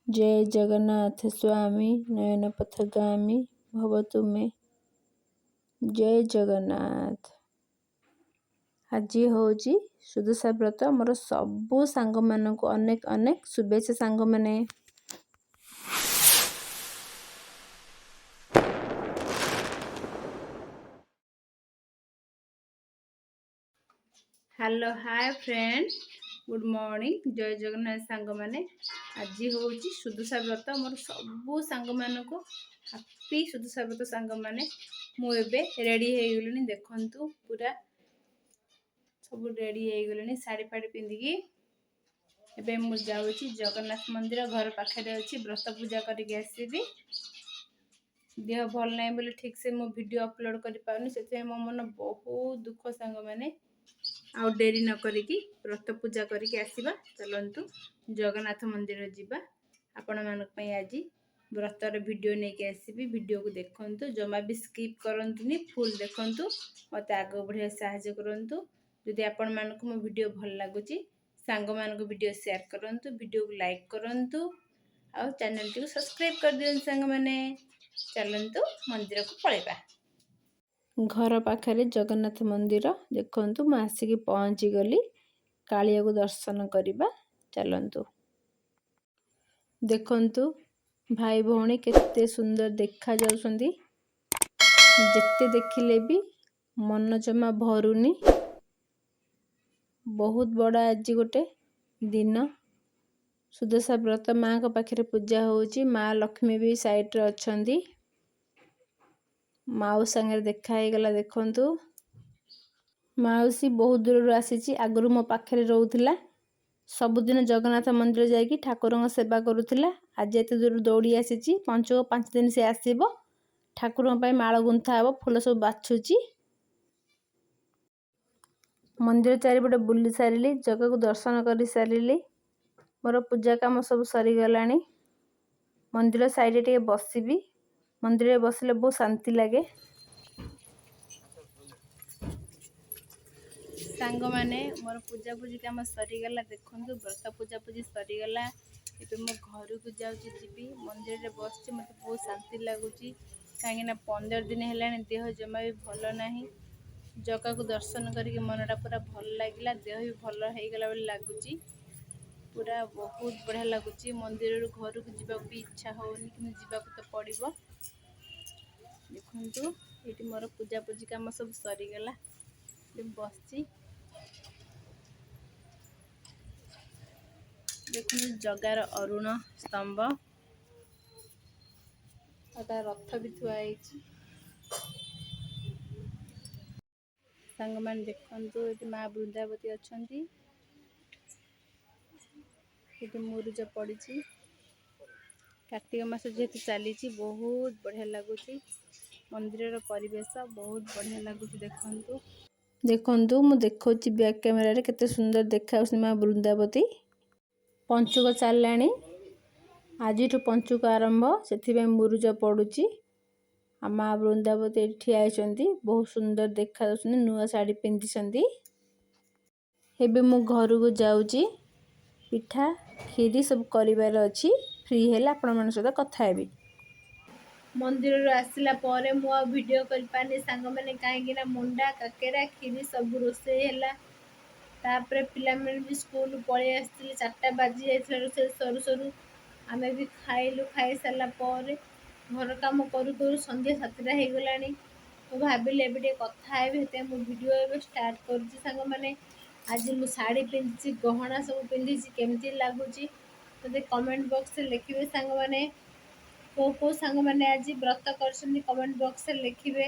ଜୟ ଜଗନ୍ନାଥ ସ୍ୱାମୀ ନୟନ ପଥଗାମୀ ଭବ ତୁମେ। ଜୟ ଜଗନ୍ନାଥ। ଆଜି ହେଉଛି ସୁଦଶା ବ୍ରତ। ମୋର ସବୁ ସାଙ୍ଗମାନଙ୍କୁ ଅନେକ ଅନେକ ଶୁଭେଚ୍ଛା ସାଙ୍ଗମାନେ। Hello hi friend, good morning, ଜୟ ଜଗନ୍ନାଥ ସାଙ୍ଗମାନେ। ଆଜି ହେଉଛି ସୁଦଶା ବ୍ରତ। ମୋର ସବୁ ସାଙ୍ଗମାନଙ୍କୁ ହାପି ସୁଦଶା ବ୍ରତ ସାଙ୍ଗମାନେ। ମୁଁ ଏବେ ରେଡ଼ି ହେଇଗଲିଣି, ଦେଖନ୍ତୁ ପୁରା ସବୁ ରେଡ଼ି ହେଇଗଲିଣି ଶାଢ଼ୀ ଫାଢ଼ୀ ପିନ୍ଧିକି। ଏବେ ମୁଁ ଯାଉଛି ଜଗନ୍ନାଥ ମନ୍ଦିର, ଘର ପାଖରେ ଅଛି, ବ୍ରତ ପୂଜା କରିକି ଆସିବି। ଦେହ ଭଲ ନାହିଁ ବୋଲି ଠିକ୍ସେ ମୁଁ ଭିଡ଼ିଓ ଅପଲୋଡ଼ କରିପାରୁନି, ସେଥିପାଇଁ ମୋ ମନ ବହୁତ ଦୁଃଖ ସାଙ୍ଗମାନେ। ଆଉ ଡେରି ନ କରିକି ବ୍ରତ ପୂଜା କରିକି ଆସିବା। ଚାଲନ୍ତୁ ଜଗନ୍ନାଥ ମନ୍ଦିର ଯିବା। ଆପଣମାନଙ୍କ ପାଇଁ ଆଜି ବ୍ରତର ଭିଡ଼ିଓ ନେଇକି ଆସିବି। ଭିଡ଼ିଓକୁ ଦେଖନ୍ତୁ, ଜମା ବି ସ୍କିପ୍ କରନ୍ତୁନି, ଫୁଲ୍ ଦେଖନ୍ତୁ, ମୋତେ ଆଗକୁ ବଢ଼ିବା ସାହାଯ୍ୟ କରନ୍ତୁ। ଯଦି ଆପଣମାନଙ୍କୁ ମୋ ଭିଡ଼ିଓ ଭଲ ଲାଗୁଛି, ସାଙ୍ଗମାନଙ୍କୁ ଭିଡ଼ିଓ ସେୟାର କରନ୍ତୁ, ଭିଡ଼ିଓକୁ ଲାଇକ୍ କରନ୍ତୁ ଆଉ ଚ୍ୟାନେଲଟିକୁ ସବସ୍କ୍ରାଇବ୍ କରିଦିଅନ୍ତୁ ସାଙ୍ଗମାନେ। ଚାଲନ୍ତୁ ମନ୍ଦିରକୁ ପଳେଇବା। ଘର ପାଖରେ ଜଗନ୍ନାଥ ମନ୍ଦିର ଦେଖନ୍ତୁ, ମୁଁ ଆସିକି ପହଞ୍ଚିଗଲି। କାଳିଆକୁ ଦର୍ଶନ କରିବା ଚାଲନ୍ତୁ। ଦେଖନ୍ତୁ ଭାଇ ଭଉଣୀ କେତେ ସୁନ୍ଦର ଦେଖାଯାଉଛନ୍ତି, ଯେତେ ଦେଖିଲେ ବି ମନ ଜମା ଭରୁନି। ବହୁତ ବଡ଼ ଆଜି ଗୋଟେ ଦିନ। ସୁଦଶା ବ୍ରତ, ମାଆଙ୍କ ପାଖରେ ପୂଜା ହେଉଛି, ମା ଲକ୍ଷ୍ମୀ ବି ସାଇଡ଼୍ରେ ଅଛନ୍ତି। ମାଉସୀ ସାଙ୍ଗରେ ଦେଖା ହେଇଗଲା। ଦେଖନ୍ତୁ ମାଉସୀ ବହୁତ ଦୂରରୁ ଆସିଛି, ଆଗରୁ ମୋ ପାଖରେ ରହୁଥିଲା, ସବୁଦିନ ଜଗନ୍ନାଥ ମନ୍ଦିର ଯାଇକି ଠାକୁରଙ୍କ ସେବା କରୁଥିଲା। ଆଜି ଏତେ ଦୂରରୁ ଦୌଡ଼ି ଆସିଛି। ପଞ୍ଚୁକ 5 ଦିନ ସେ ଆସିବ, ଠାକୁରଙ୍କ ପାଇଁ ମାଳ ଗୁନ୍ଥା ହେବ, ଫୁଲ ସବୁ ବାଛୁଛି। ମନ୍ଦିର ଚାରିପଟେ ବୁଲି ସାରିଲି, ଜଗାକୁ ଦର୍ଶନ କରିସାରିଲି, ମୋର ପୂଜା କାମ ସବୁ ସରିଗଲାଣି। ମନ୍ଦିର ସାଇଡ଼ରେ ଟିକେ ବସିବି, ମନ୍ଦିରରେ ବସିଲେ ବହୁତ ଶାନ୍ତି ଲାଗେ। ସାଙ୍ଗମାନେ ମୋର ପୂଜାପୂଜି କାମ ସରିଗଲା। ଦେଖନ୍ତୁ ବ୍ରତ ପୂଜାପୂଜି ସରିଗଲା। ଏବେ ମୁଁ ଘରକୁ ଯାଉଛି, ଯିବି। ମନ୍ଦିରରେ ବସିଛି, ମୋତେ ବହୁତ ଶାନ୍ତି ଲାଗୁଛି, କାହିଁକିନା 15 ଦିନ ହେଲାଣି ଦେହ ଜମା ବି ଭଲ ନାହିଁ। ଜଗାକୁ ଦର୍ଶନ କରିକି ମନଟା ପୁରା ଭଲ ଲାଗିଲା, ଦେହ ବି ଭଲ ହେଇଗଲା ବୋଲି ଲାଗୁଛି, ପୁରା ବହୁତ ବଢ଼ିଆ ଲାଗୁଛି। ମନ୍ଦିରରୁ ଘରକୁ ଯିବାକୁ ବି ଇଚ୍ଛା ହେଉନି, କିନ୍ତୁ ଯିବାକୁ ତ ପଡ଼ିବ। ଦେଖନ୍ତୁ ଏଇଠି ମୋର ପୂଜାପୂଜି କାମ ସବୁ ସରିଗଲା, ବସିଛି। ଦେଖନ୍ତୁ ଜଗାର ଅରୁଣ ସ୍ତମ୍ଭ ଆଉ ତା ରଥ ବି ଥୁଆ ହେଇଛି। ସାଙ୍ଗମାନେ ଦେଖନ୍ତୁ ଏଠି ମା ବୃନ୍ଦାବତୀ ଅଛନ୍ତି, ଏଠି ମୁରୁଜ ପଡ଼ିଛି। କାର୍ତ୍ତିକ ମାସ ଯେହେତୁ ଚାଲିଛି, ବହୁତ ବଢ଼ିଆ ଲାଗୁଛି। ମନ୍ଦିରର ପରିବେଶ ବହୁତ ବଢ଼ିଆ ଲାଗୁଛି। ଦେଖନ୍ତୁ ଦେଖନ୍ତୁ ମୁଁ ଦେଖାଉଛି ବ୍ୟାକ୍ କ୍ୟାମେରାରେ କେତେ ସୁନ୍ଦର ଦେଖାଯାଉଛି ମା ବୃନ୍ଦାବତୀ। ପଞ୍ଚୁକ ଚାଲିଲାଣି, ଆଜିଠୁ ପଞ୍ଚୁକ ଆରମ୍ଭ, ସେଥିପାଇଁ ମୁରୁଜ ପଡ଼ୁଛି। ଆଉ ମା ବୃନ୍ଦାବତୀ ଏଠି ଠିଆ ହେଇଛନ୍ତି, ବହୁତ ସୁନ୍ଦର ଦେଖାଯାଉଛନ୍ତି, ନୂଆ ଶାଢ଼ୀ ପିନ୍ଧିଛନ୍ତି। ଏବେ ମୁଁ ଘରକୁ ଯାଉଛି, ପିଠା କ୍ଷୀରି ସବୁ କରିବାର ଅଛି। ଫ୍ରି ହେଲେ ଆପଣମାନଙ୍କ ସହିତ କଥା ହେବି। ମନ୍ଦିରରୁ ଆସିଲା ପରେ ମୁଁ ଆଉ ଭିଡ଼ିଓ କରିପାରିନି ସାଙ୍ଗମାନେ, କାହିଁକିନା ମଣ୍ଡା କାକେରା କ୍ଷୀରି ସବୁ ରୋଷେଇ ହେଲା। ତାପରେ ପିଲାମାନେ ବି ସ୍କୁଲ ପଳେଇ ଆସିଥିଲେ, 4ଟା ବାଜି ଯାଇଥିଲା ରୋଷେଇ ସରୁ ସରୁ। ଆମେ ବି ଖାଇଲୁ, ଖାଇସାରିଲା ପରେ ଘର କାମ କରୁ କରୁ ସନ୍ଧ୍ୟା 7ଟା ହେଇଗଲାଣି। ମୁଁ ଭାବିଲି ଏବେ ଟିକେ କଥା ହେବି, ସେଥିପାଇଁ ମୁଁ ଭିଡ଼ିଓ ଏବେ ଷ୍ଟାର୍ଟ କରୁଛି ସାଙ୍ଗମାନେ। ଆଜି ମୁଁ ଶାଢ଼ୀ ପିନ୍ଧିଛି, ଗହଣା ସବୁ ପିନ୍ଧିଛି, କେମିତି ଲାଗୁଛି ମୋତେ କମେଣ୍ଟ ବକ୍ସରେ ଲେଖିବେ ସାଙ୍ଗମାନେ। କେଉଁ କେଉଁ ସାଙ୍ଗମାନେ ଆଜି ବ୍ରତ କରିଛନ୍ତି କମେଣ୍ଟ ବକ୍ସରେ ଲେଖିବେ।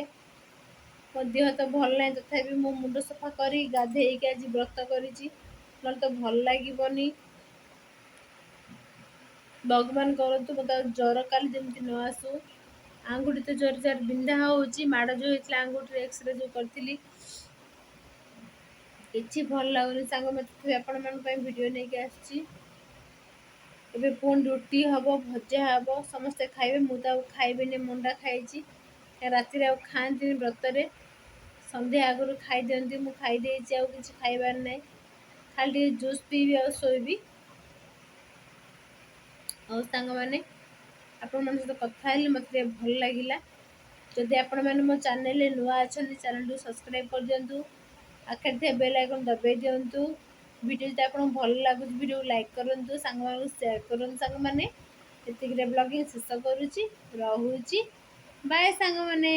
ମୋ ଦେହ ତ ଭଲ ନାହିଁ, ତଥାପି ମୁଁ ମୁଣ୍ଡ ସଫା କରି ଗାଧେଇକି ଆଜି ବ୍ରତ କରିଛି, ନହେଲେ ତ ଭଲ ଲାଗିବନି। ଭଗବାନ କରନ୍ତୁ ମୋତେ ଆଉ ଜ୍ୱର କାଲି ଯେମିତି ନ ଆସୁ। ଆଙ୍ଗୁଠି ତ ଜୋର ଜୋର ବିନ୍ଧା ହେଉଛି, ମାଡ଼ ଯେଉଁ ହେଇଥିଲା ଆଙ୍ଗୁଠିରେ ଏକ୍ସରେ ଯେଉଁ କରିଥିଲି, କିଛି ଭଲ ଲାଗୁନି ସାଙ୍ଗମାନେ। ତଥାପି ଆପଣମାନଙ୍କ ପାଇଁ ଭିଡ଼ିଓ ନେଇକି ଆସିଛି। ଏବେ ପୁଣି ରୁଟି ହେବ, ଭଜା ହେବ, ସମସ୍ତେ ଖାଇବେ। ମୁଁ ତ ଆଉ ଖାଇବିନି, ମଣ୍ଡା ଖାଇଛି, ରାତିରେ ଆଉ ଖାଆନ୍ତିନି ବ୍ରତରେ, ସନ୍ଧ୍ୟା ଆଗରୁ ଖାଇଦିଅନ୍ତି। ମୁଁ ଖାଇଦେଇଛି, ଆଉ କିଛି ଖାଇବାର ନାହିଁ, ଖାଲି ଟିକେ ଜୁସ୍ ପିଇବି ଆଉ ଶୋଇବି। ହଉ ସାଙ୍ଗମାନେ, ଆପଣମାନଙ୍କ ସହିତ କଥା ହେଲି, ମୋତେ ଟିକେ ଭଲ ଲାଗିଲା। ଯଦି ଆପଣମାନେ ମୋ ଚ୍ୟାନେଲରେ ନୂଆ ଅଛନ୍ତି, ଚ୍ୟାନେଲଟିକୁ ସବସ୍କ୍ରାଇବ୍ କରିଦିଅନ୍ତୁ, ପାଖରେ ଥିବା ବେଲ୍ ଆଇକନ୍ ଦବାଇ ଦିଅନ୍ତୁ। ଭିଡ଼ିଓ ଯଦି ଆପଣଙ୍କୁ ଭଲ ଲାଗୁଛି, ଭିଡ଼ିଓକୁ ଲାଇକ୍ କରନ୍ତୁ, ସାଙ୍ଗମାନଙ୍କୁ ସେୟାର କରନ୍ତୁ। ସାଙ୍ଗମାନେ, ଏତିକିରେ ବ୍ଲଗିଂ ଶେଷ କରୁଛି, ରହୁଛି। ବାଏ ସାଙ୍ଗମାନେ।